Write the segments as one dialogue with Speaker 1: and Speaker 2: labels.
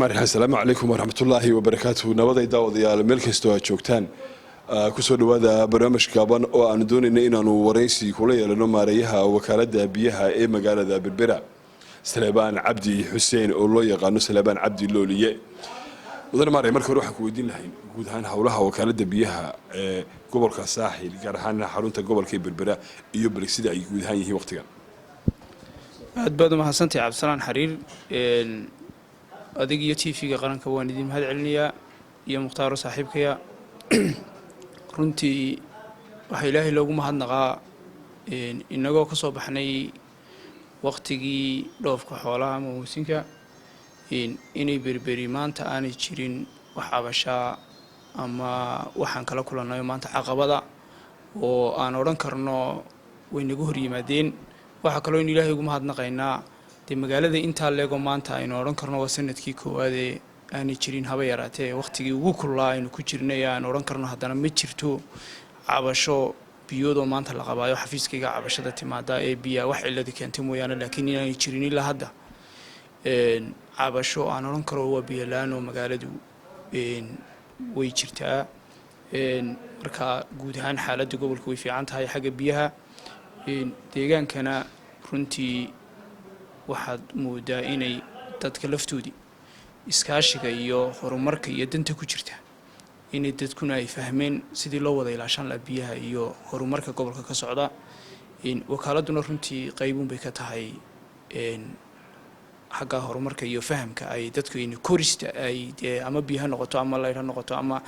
Speaker 1: Raxmaan raxiim. Asalaamu calaykum waraxmatullaahi wabarakaatuhu. Nabaday daawadayaal, meel kastoo aad joogtaan, kusoo dhowaada barnaamij gaaban oo aanu doonaynay inaanu waraysi kula yeelano maareeyaha wakaaladda biyaha ee magaalada Berbera, Saleebaan Cabdi Xuseen, oo loo yaqaano Saleebaan Cabdi Looliye. Mudane maarey, marka hore waxaan ku weydiin lahayn guud ahaan howlaha wakaaladda biyaha ee gobolka Saaxil, gaar ahaan xarunta gobolka ee Berbera, iyo bal sida ay guud ahaan yihiin waqtigan.
Speaker 2: Aad baad u mahadsantahay, Cabdisalaan Xariir. Adig iyo TV-ga qaranka waan idin mahad celinayaa, iyo Mukhtaaro saaxiibkaya. Runtii waxaa Ilaahay loogu mahadnaqaa inagoo ka soo baxnay waqtigii dhoofka xoolaha ama muusinka, inay Berberi maanta aanay jirin wax cabashaa ama waxaan kala kulannayo maanta caqabada oo aan odhan karno way naga hor yimaadeen. Waxaa kaloo in Ilaahay ugu mahadnaqaynaa dee magaalada intaa leego maanta aynu odhan karno waa sanadkii koowaadee aanay jirin haba yaraatee waqtigii ugu kululaa aynu ku jirnay aan odhan karno haddana ma jirto cabasho biyoodoo maanta la qabaayo xafiiskayga cabashada timaada ee biyaa wax ciladi keentay mooyaane, laakiin inaanay jirin ilaa hadda cabasho aan odhan karo waa biyo la-aan oo magaaladu way jirtaa. Marka guud ahaan xaaladda gobolka way fiican tahay xagga biyaha. Deegaankana runtii waxaad moodaa inay dadka laftoodii iskaashiga iyo horumarka iyo danta ku jirta inay dadkuna ay fahmeen sidii loo wada ilaashan laha biyaha iyo horumarka gobolka ka socda. Wakaaladuna runtii qaybuun bay ka tahay xagga horumarka iyo fahamka ay dadku in korista ay dee ama biyo ha noqoto ama layr ha noqoto ama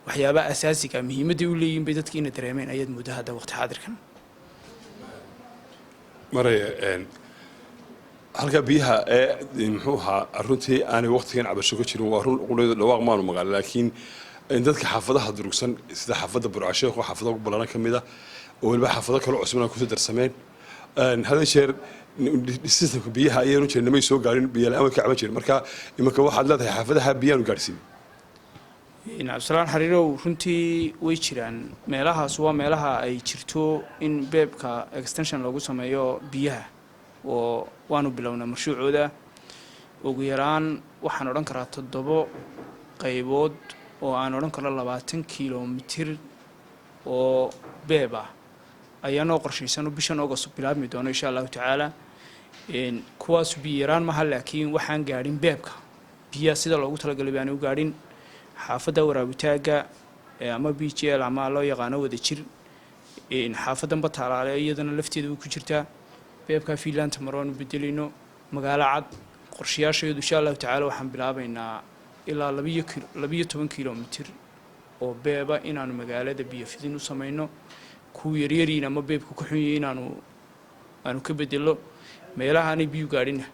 Speaker 2: waxyaabaha asaasiga muhiimadday u leeyihin bay dadki ina dareemeen ayaad moodaa hadda waqti xaadirkan.
Speaker 1: Maraya halka biyaha ee muxuu ahaa, runtii aanay waqtigan cabasho ka jirin, waa run qudhaydo dhawaaq maanu maqal, laakiin dadka xaafadaha durugsan sida xaafadda Burcasheekh oo xaafadaha ugu ballaaran ka mid ah, oo weliba xaafado kale cusubna kusoo darsameen, hada jeer systemka biyaha ayaanu jirin, namay soo gaarin, biyo la-aan way ka caban jirin. Marka iminka waxaad leedahay xaafadaha biyaanu gaadhsiin?
Speaker 2: Cabdisalaan Xariirow, runtii way jiraan meelahaas. Waa meelaha ay jirto in beebka extension loogu sameeyo biyaha oo waanu bilownaa marshuucooda. Ugu yaraan waxaan odhan karaa 7 qaybood oo aan odhan karo 20 kilomitir oo beeb ah ayaa noo qorshaysan oo bishan August bilaabmi doono, insha Allahu tacaala. Kuwaasu biyo yaraan maha, laakiin waxaan gaadhin beebka biyaha sida loogu talagalay baana u gaadhin. Xaafadda Waraabutaaga ama BGL ama loo yaqaano Wada Jir, xaafaddan Bataalaale iyadana lafteeda way ku jirtaa beebkaa fiinlaanta maro aanu bedelayno. Magaalo Cad qorshayaashayadu, insha Allahu tacaala, waxaan bilaabaynaa ilaa 12 kilomitir oo beeba inaanu magaalada biyo fidin u samayno, kuwa yaryariin ama beebka ku xunyay inaanu aanu ka bedelo, meelahaanay biyu gaadhina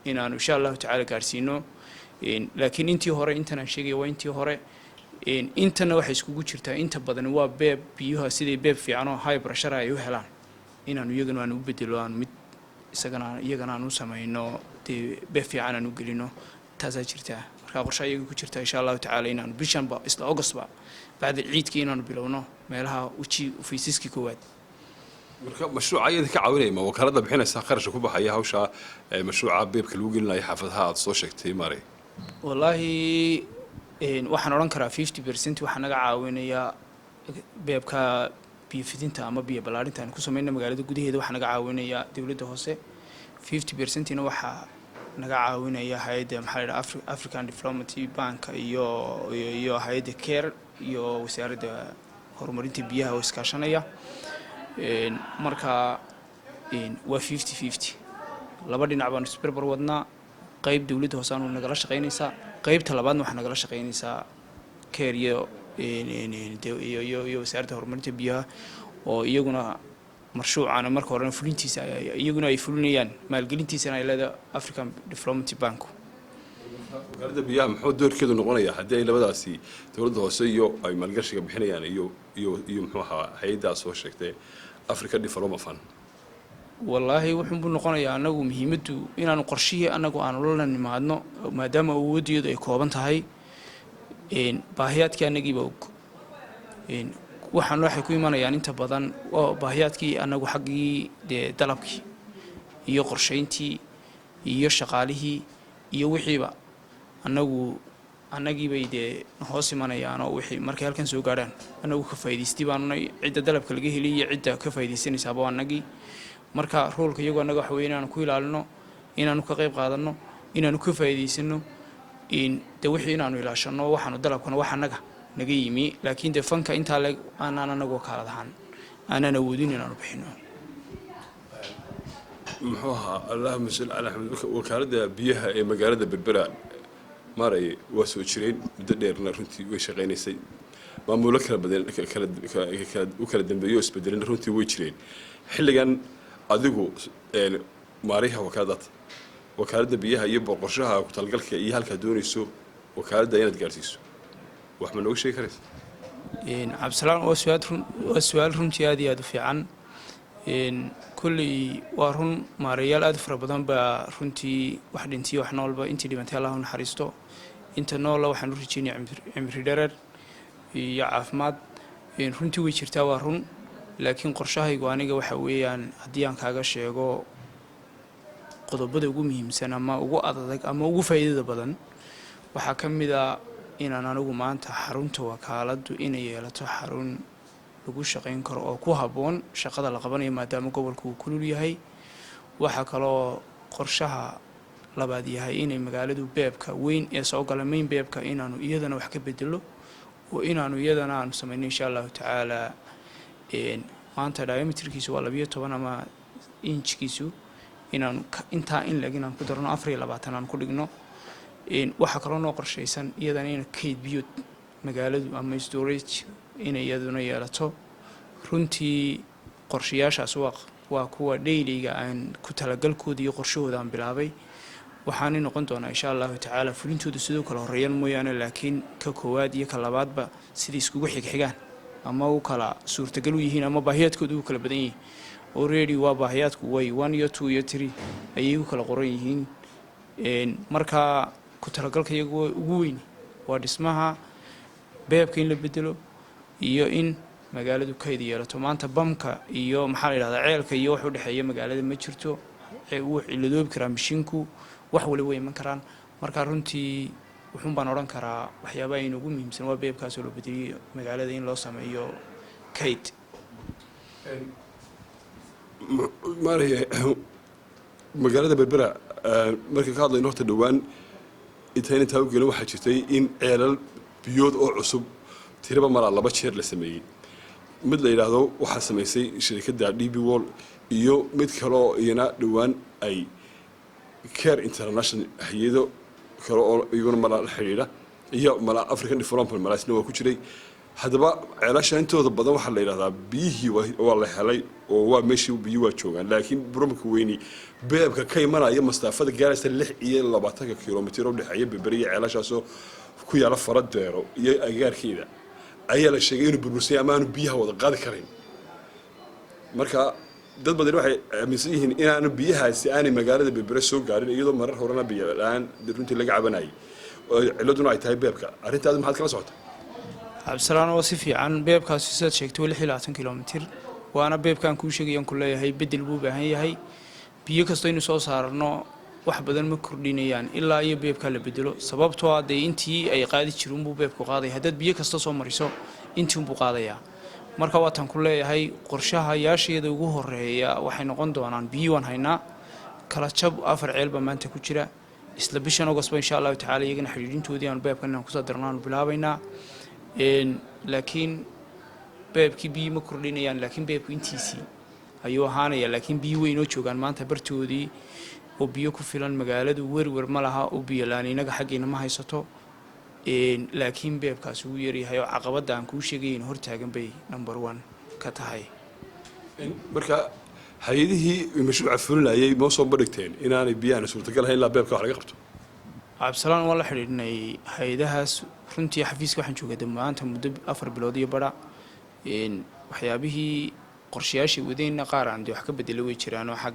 Speaker 2: inaanu insha Allahu tacaala gaadhsiino. Laakiin intii hore intan aan sheegaya waa intii hore. Intana waxay iskugu jirtaa inta badan waa beeb biyuha siday beeb fiican oo high pressure ay u helaan inaanu iyagana aan u bedelo, aanu mid isagana iyagana aan u samayno dee beeb fiican aan u gelino. Taasaa jirtaa. Markaa qorshe iyaga ku jirta, insha Allahu tacaala, inaanu bishanba isla Augustba bacda ciidkii inaanu bilowno meelaha weji phases-kii koowaad.
Speaker 1: Marka mashruuca ayada ka caawinaya ma wakaaladda bixinaysa kharashka ku baxaya hawsha mashruuca beebka lagu gelinayo xaafadaha aad soo sheegtay, maarey?
Speaker 2: Wallaahi, waxaan odhan karaa 50% waxaa naga caawinaya beebka biyo fidinta ama biyo ballaarinta aan ku sameyna magaalada gudaheeda. Waxaa naga caawinaya dowladda hoose. 50%na waxaa naga caawinaya hay-adda, maxaa la yidhaha, African Development Bank iyo hay-adda CARE iyo Wasaaradda Horumarinta Biyaha oo iskaashanaya. Marka waa 50-50, laba dhinac baanu isberber wadnaa. Qayb dowladda hoose aanu nagala shaqaynaysaa, qaybta labaadna waxaa nagala shaqaynaysaa CARE iyo Wasaaradda Horumarinta Biyaha, oo iyaguna marshuucana marka horena fulintiisa iyaguna ay fulinayaan, maalgelintiisana ay leedahay African Development Bank.
Speaker 1: Wakaaladda biyaha muxuu doorkeedu noqonayaa haddii ay labadaasi, dowladda hoose iyo ay maalgashiga bixinayaan iyo muxuu ahaa hay-addaas soo sheegtay, Africa Development Fund?
Speaker 2: Wallaahi, wuxuunbuu noqonayaa anagu muhiimaddu inaanu qorshihii anagu aanu la nimaadno, maadaama awooddeedu ay kooban tahay. Baahiyaadkii anagiiba og waxaan waxay ku imanayaan inta badan baahiyaadkii anagu xaggii dee dalabkii iyo qorshayntii iyo shaqaalihii iyo wixiiba. Annagu annagiibay dee hoos imanayaan oo wixii markay halkan soo gaadhaan annagu ka faa'idaystay baanunay. Cidda dalabka laga heliy iyo cidda ka faa'iidaysanaysaaba waa annagii. Marka roolka iyagu annaga waxa weye inaanu ku ilaalino, inaanu ka qayb qaadanno, inaanu ka faa'iidaysano dee wixii, inaanu ilaashano. Waxaanu dalabkana wax annaga naga yimi, laakiin dee fanka intaa leeg aanaan anagu wakaalad ahaan aanaan awoodin inaanu bixino.
Speaker 1: Muxuu ahaa, allahuma salli calaa Axmed, wakaaladda biyaha ee magaalada Berbera, maaray, waa soo jireen muddo dheerna runtii way shaqaynaysay. Maamulo kala badan u kala dambeeyo oo isbedelena runtii way jireen. Xilligan adigu maarayaha wakaaladda biyaha iyo boqorshaha ku talagalka iyo halkaad doonayso wakaaladda inaad gaarsiiso, wax ma nooga sheegi karaysa?
Speaker 2: Cabdisalaan, waa su-aal runtii aad iyo aada u fiican. Kolley waa run, maareeyaal aad u fara badan baa runtii wax dhintiyo wax noolba. Intii dhimantay Allah u naxariisto, inta noolla waxaan u rajeynaya cimri dherer iyo caafimaad. Runtii way jirtaa, waa run, laakiin qorshahaygu aniga waxa weeyaan, haddii aan kaaga sheego qodobada ugu muhiimsan ama ugu adadag ama ugu faa'iidada badan, waxaa ka mid a inaan anigu maanta xarunta wakaaladdu inay yeelato xarun lagu shaqayn karo oo ku habboon shaqada la qabanayo, maadaama gobolku uu kulul yahay. Waxaa kaloo qorshaha labaad yahay inay magaaladu beebka weyn ee soo gala, main beebka, inaanu iyadana wax ka bedelo oo inaanu iyadana aanu samayno, insha Allahu tacaala. Maanta diameterkiisu waa 12 ama inchkiisu, inaanu intaa in leg inaan ku darno, 24 aan ku dhigno. Waxaa kaloo noo qorshaysan iyadana in kayd biyood magaaladu ama storage inay iyaduna yeelato. Runtii qorshayaashaas waa kuwa dailyga aan ku talagalkooda iyo qorshahooda aan bilaabay. Waxaanay noqon doonaa, insha Allahu tacaala, fulintooda sidoo kale horeeyaan mooyaane, laakiin ka koowaad iyo ka labaadba siday iskugu xigxigaan ama u kala suurtagal u yihiin ama baahiyaadkooda u kala badan yihiin. Already waa baahiyaadku way 1 iyo 2 iyo 3 ayay u kala qoran yihiin. Marka ku talagalka iyagu ugu weyn waa dhismaha beebka in la bedelo iyo in magaaladu kayd yeelato. Maanta bamka iyo, maxaa la yidhahdaa, ceelka iyo wax u dhexeeya magaalada ma jirto. Wuu ciladoobi karaa mishiinku, wax waliba way iman karaan. Marka runtii wuxuun baan odhan karaa waxyaabaha inugu muhiimsan waa beebkaasoo loo bedeliyo, magaalada in loo sameeyo kayd.
Speaker 1: Maaraya, magaalada Berbera marka ka hadlayno, horta dhowaan intayn intaa u gelin, waxaa jirtay in ceelal biyood oo cusub tiraba malaa laba jeer la sameeyey. Mid la yidhaahdo waxaa samaysay shirkadda DP World iyo mid kale oo iyana dhowaan ay Care International, hay-ado kale oo iyaguna malaa la xidhiidha, iyo malaa African Development malaasna waa ku jiray. Haddaba ceelasha intooda badan waxaa la yidhahdaa biyihii waa la helay oo waa meeshii biyi waa joogaan, laakiin problemka weyni beebka ka imanaya masaafada gaaraysa 26-ka kilomitir oo dhexeeya Berbere iyo ceelashaasoo ku yaala Faradeero iyo agagaarkeeda ayaa la sheegay inuu burbursay ama aanu biyaha wada qaadi karayn. Marka dad badan waxay aaminsan yihiin inaanu biyahaasi aanay magaalada Berbere soo gaarin, iyadoo marar horena biyo la-aan runtii laga cabanayay oo ciladuna ay tahay beebka. Arrintaadi maxaad kala socota?
Speaker 2: Cabdisalaan, waa si fiican. Beebkaasi sidaad sheegtay waa 26 kilomitir, waana beebkaan kuu sheegayaan ku leeyahay bedel buu u baahan yahay. Biyo kastoo aynu soo saarno wax badan ma kordhinayaan ilaa iyo beebkaa la bedelo, sababtoo ah dee intii ay qaadi jiri unbuu beebku qaadaya. Haddaad biyo kasta soo mariso, intii unbuu qaadayaa. Marka waataan ku leeyahay qorshaha yaasheeda ugu horeeya waxay noqon doonaan: biyo waan haynaa, kala jab afar ceel baa maanta ku jira. Isla bishan August ba, insha Allahu tacala, iyagana xidhiidhintoodii aanu beebkan inaan kusoo darno aanu bilaabaynaa. Laakiin beebkii biyo ma kordhinayaan, laakiin beebku intiisii ayuu ahaanaya. Laakiin biyo weyn oo joogaan maanta bartoodii oo biyo ku filan magaaladu werwer ma laha oo biyo laan inaga xaggeena ma haysato, laakiin beebkaasi wuu yaryahay oo caqabadda aan kuu sheegayn hortaagan bay number one ka tahay.
Speaker 1: Marka hay-adihii mashruuca fulinayay ma soo bandhigteen inaanay biyahan suurtagal ahayn ilaa beebka wax laga qabto?
Speaker 2: Cabdisalaan, waan la xidhiidhnay hay-adahaas. Runtii xafiiska waxaan joogay maanta muddo 4 bilood iyo badha. Waxyaabihii qorshayaashii wadeenna qaar aan dee wax ka bedelay way jiraan oo xag